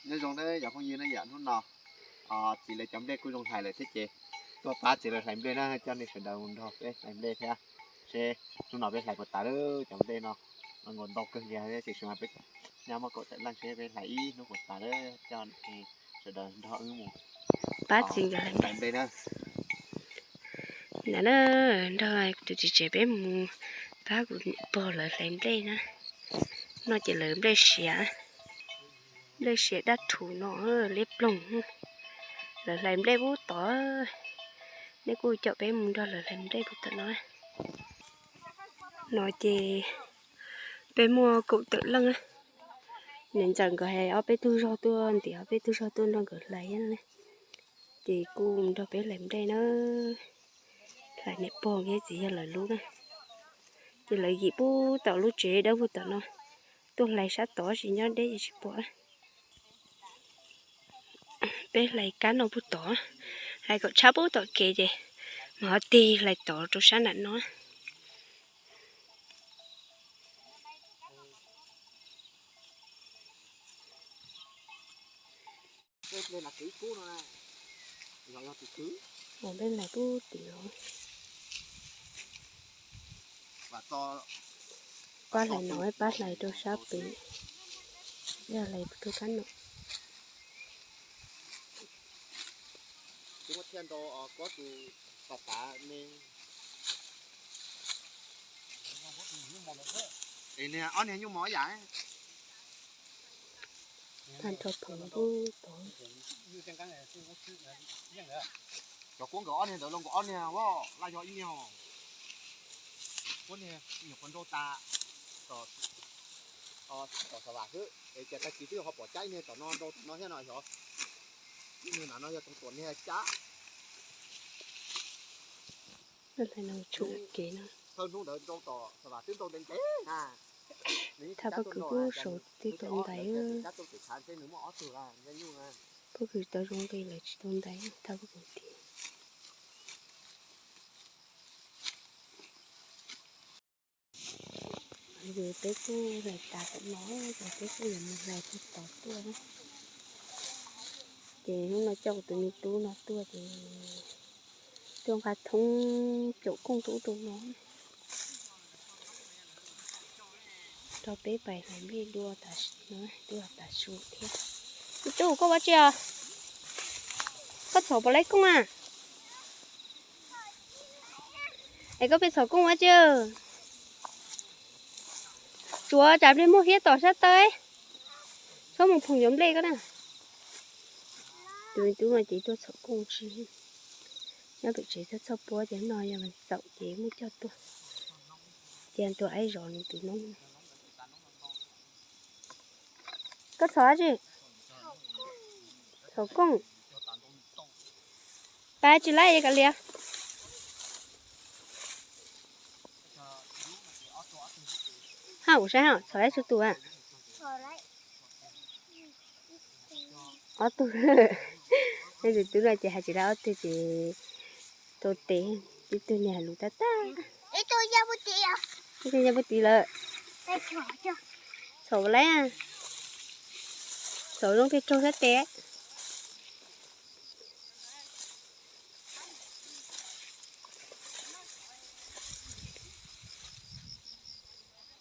Nyob zoo nawb cov phooj ywg na, yam hnub no txiv lawv cov nplej kuj zoo hlais lawm thiab ces tuaj pab txiv lawv hlais nplej na, coj nej sawv daws mus nrog peb hlais nplej thiab seb hnub no peb hlais puas tas lawm cov nplej no. Nkaus ntau kawg li thiab tiam sis mas peb nyab muaj kaum tawm leej seb peb hlais ib hnub puas tas lawm, coj sawv daws nrog wb mus pab txiv nkawd hlais nplej na. Ntawm no nrog tus txiv tsev peb mus pab kuv niam pog lawv hlais nplej na. No ces lawv nplej siav, nplej siav dab rhuv no, liab ploog. Lawv hlais nplej pub tod, nej kuj caum peb mus nrog lawv hlais nplej pub tod no. No ces peb muaj kaum tawm leej, niam ntxawm nkawd hais ob peb tug zog tuaj ntiav, ob peb tug zog tuaj nrog nkawd hlais thiab, ces kuj nrog peb hlais nplej na. Hlais niam pog thiab txiv yawg lawv lub na, ces lawv yim pub tom lub tsev dawb pug tom no, tuaj hlais sab tod tsis nyob deb ces tsis pom. Peb hlais kab no pug tod, hlais kom tshab pub tom kev ces mas ho tig hlais tod rau sab nram no. Peb hlais pub tim no, pab hlais no, pab hlais rau sab pem, yog hlais rau kab no. Tag nrho phoom pub tod. Cov kuab nkawd ob niag ntawd los nkawd ob niag laj yog ib niag os. Kuab niag nyuam qhuav nrau tas tom Xav Vam xwb es cas tag kis twb ho pom cab ib niag tom no nrau tom no thiab no xyov. Ib niag no yog tug tuam niag cab. Thawj hnub ntawd nrau tom Xav Vam twb nrau ntev ntev na. Thaj pob kws kuj saum twb tau ntais. Pob kws tau zoo nqi lawv tsis tau ntais, thaj pob kws tiag. Yus peb kuj hlais tas tom no, ces peb kuj yuav mus hlais puag tod tuaj na. Ces hnub no coj kuv tus me tub no tuaj ces tuaj nqa thoob caum kooj tuaj ub rau no, rau peb pais hlais nplej dua tas, dua tas su thiab. Me tub, koj ua tsi os? Koj txhom puas laib kooj a? Es koj pheej txhom kooj ua tsi? Tsuav tsam nplej muaj hiab tom sab taw, txhob mus phoom yuav nplej koj na. Tus me tub no ces tuaj txhom kooj tsi, nyob pem tsev txog txhoj puab ces no yog txaum ces muab coj tuaj, cia tuaj aib zov nws tus noob. Koj txhom dab tsi? Txhom kooj. Pab tsis laib kav liam. Haj, ua saib haj, txhom laib txhua tus a? Ob tug. Tus tub no ces hais tsis laib ob tug ces tau tes, ib tug niag hais lus tab tag. Ib tug ya puag tid lawm. Txhom laib, txhom zoo pes raug sab tes.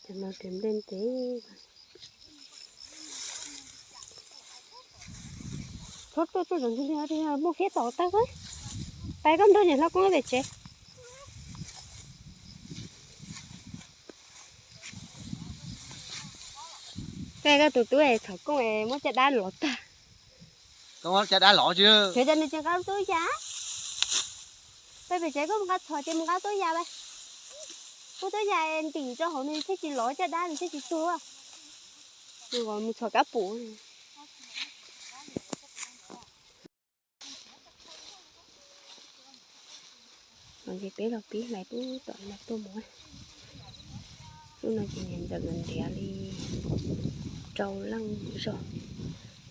Cov no ces nplej ntev. Txhob tuaj tuaj zaum ntug li, muaj fiab tom tag. Pais koj nrog niam hlob koob pem tsev. Koj tus tub es txhom kooj es muab caj dab lov tag. Koj muab caj dab lov tsis? Xyov cas nws tsis nqa lub tub ya. Pais pem tsev koj mus nqa txhom ces mus nqa lub tub ya pais. Lub tub ya ntim rau hauv nws thiaj tsis lov caj dab nws thiaj tsis tuag. Nws mus txhom kab pum. No ces peb los pib hlais pub tom no tuaj mus. Hnub no ces niam ntxawm nkawd ntiav li rau leej zog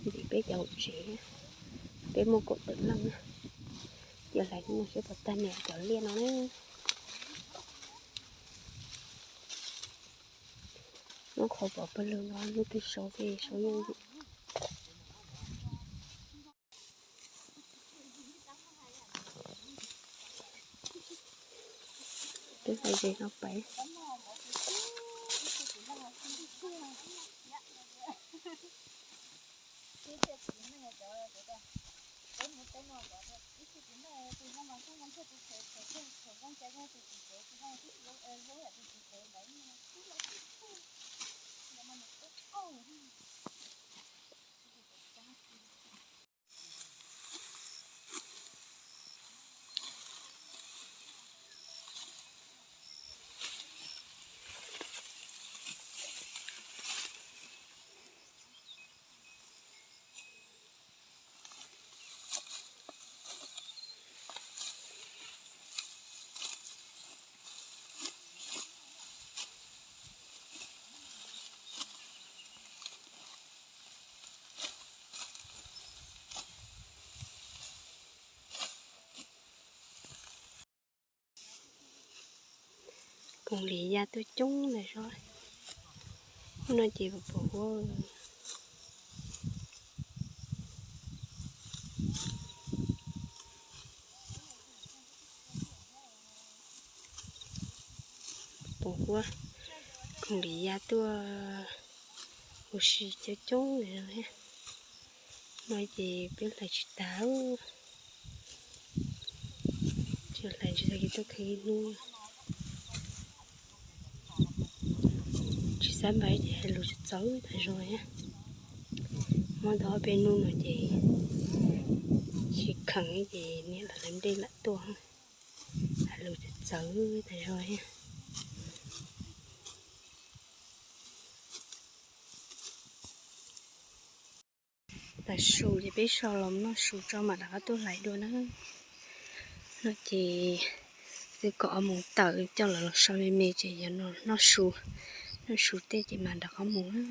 ntxim peb cov hauv tsev, peb muaj kaum tawm leej na. Cia hlais hnub no seb puas tag niam cov liaj no na. Hnub qhov pom pawg lug no hnub twg sau peb sau yeej yim. Hais ze no pais. Koom lis ya tuaj coob ntag zog. Hnub no ces puas huab, puas huab, koom lis ya tuaj ua si coob coob ntag zog thiab. No ces peb hlais tsis tas, tsis hlais tsis tag kis tuaj kheev ib hnub. Tsis xav npais ces hais lus txawv txawv tas zog thiab. Muab tau ob peb hnub no ces tsis kheev ces niam lam hlais nplej lam tuaj, hais lus txawv txawv tas zog thiab. Tav su ces peb so los noj su tso mam rov qab tuaj hlais dua na. No ces twb kaum ob moos tawm coj lawv los so me me ces yuav noj su, noj su tej ces mam rov qab mus na.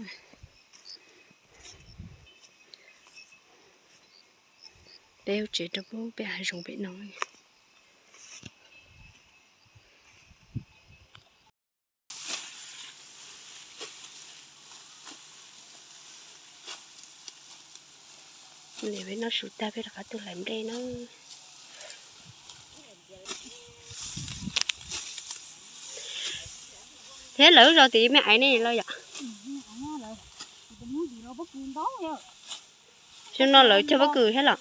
Peb ua tsev rau peb hav zoov pem no. Peb noj su tag peb rov qab tuaj hlais nplej na. Thiab lawv zos tim me aiv nej los yom? Xyoo no lawv cog pob kws thiab los?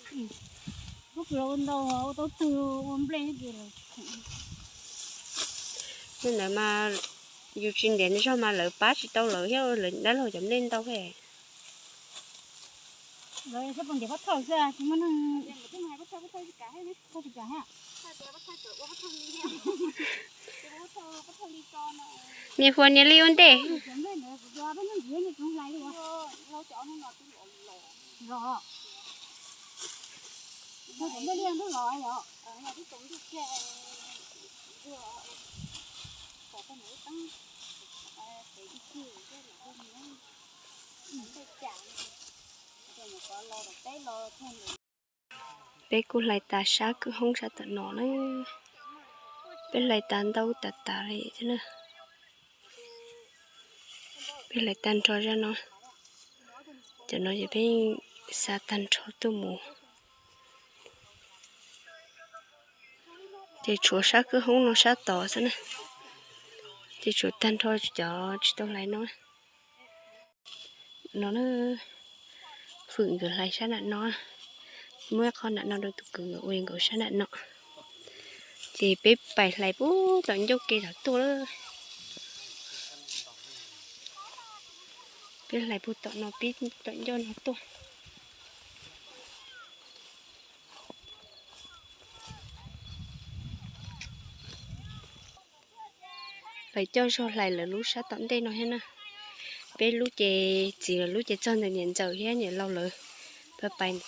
Ntawd mas yus tsis ntiav zog mas lawv pab tsis tau lawv thiab, lawv dab laug cov nplej ntau he. Nias huas nias li ua ntej. Peb kuj hlais tas sab kwj hoob sab tom no na. Peb hlais tas ntau tas tas li thiab na. Peb hlais tag nrho zaj no, cov no ces peb xa tag nrho tuaj mus. Ces tshuav sab kwj hoob no sab tod xwb na. Ces tshuav tag nrho cov tsis tau hlais no. No na, Fwm nkawd hlais sab nram no, muab qhov nram no rau tus kwv nkawd ua nkawd sab nram no. Ces peb pais hlais puag tom ncauj ke tom tuaj lawm. Peb hlais puag tom no pib tom ncauj no tuaj. Lawv coj zog hlais lawv lub sab tom ntej no thiab na. Peb lub ces txiv lawv lub ces txog ntawm niam ntxawm thiab niam laus lawv pais pais.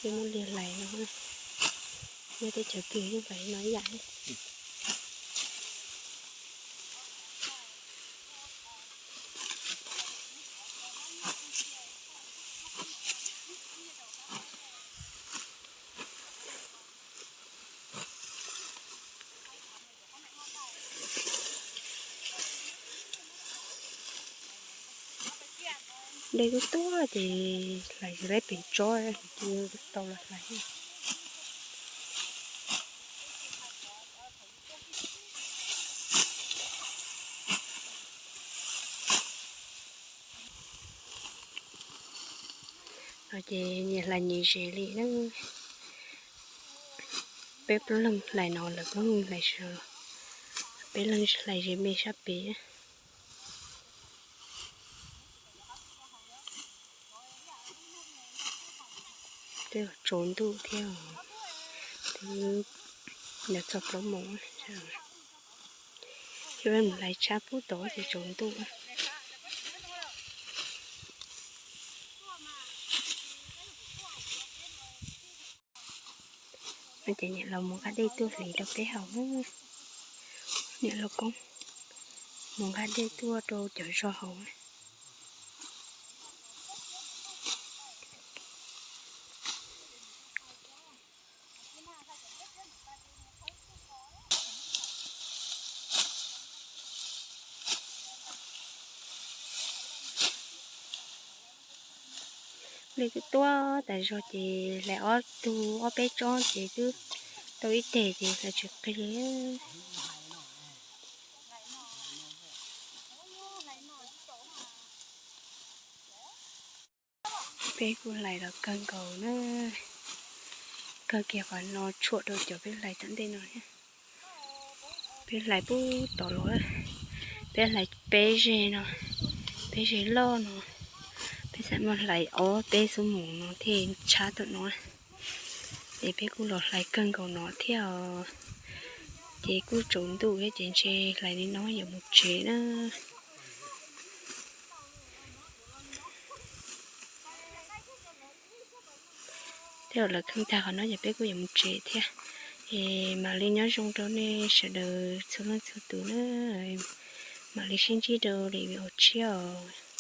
Peb muab liag hlais no. Nyob teb chaws twg yeej hlais no ib yam. Dej tuaj tuaj ces hlais tsis laib pem tsob, tsis tau los hlais. No ces nyias hlais nyias ze li na. Peb plaub leeg hlais no, lawv plaub leeg hlais ze, peb leeg hlais ze me sab pem. Twb tsaus ntuj thiab, twb yuav txog plaub moos. Ces peb mus hlais tshab pub tod ces tsaus ntuj. Ces niam laus mus nqa dej tuaj hliv rau peb haus. Niam laus Koob mus nqa dej tuaj rau cov zos haus. Dej twb tuaj tas zog ces hlais ob tug ob peb tsob ces twb tau ib teg ces hlais tsis qig li. Peb kuj hlais los kawg nkaus na, kawg kiag qhov no tshuam rau cov peb hlais tom ntej no thiab. Peb hlais pub tod los, peb hlais peb zeg no, peb zeg loj no, peb xav muab hlais ob peb xuab moos no thiaj tshab tau no. Ces peb kuj los hlais kawg nkaus no thiab os. Ces kuj tsaus ntuj thiab ces ntshe hlais li no yuav mus tsev na. Thiab lawv kheej tag qhov no ces peb kuj yuav mus tsev thiab. Es mam li nyob zoo rau nej sawv daws txhua leej txhua tus na. Mam li sib ntsib rau lwm video tshiab os.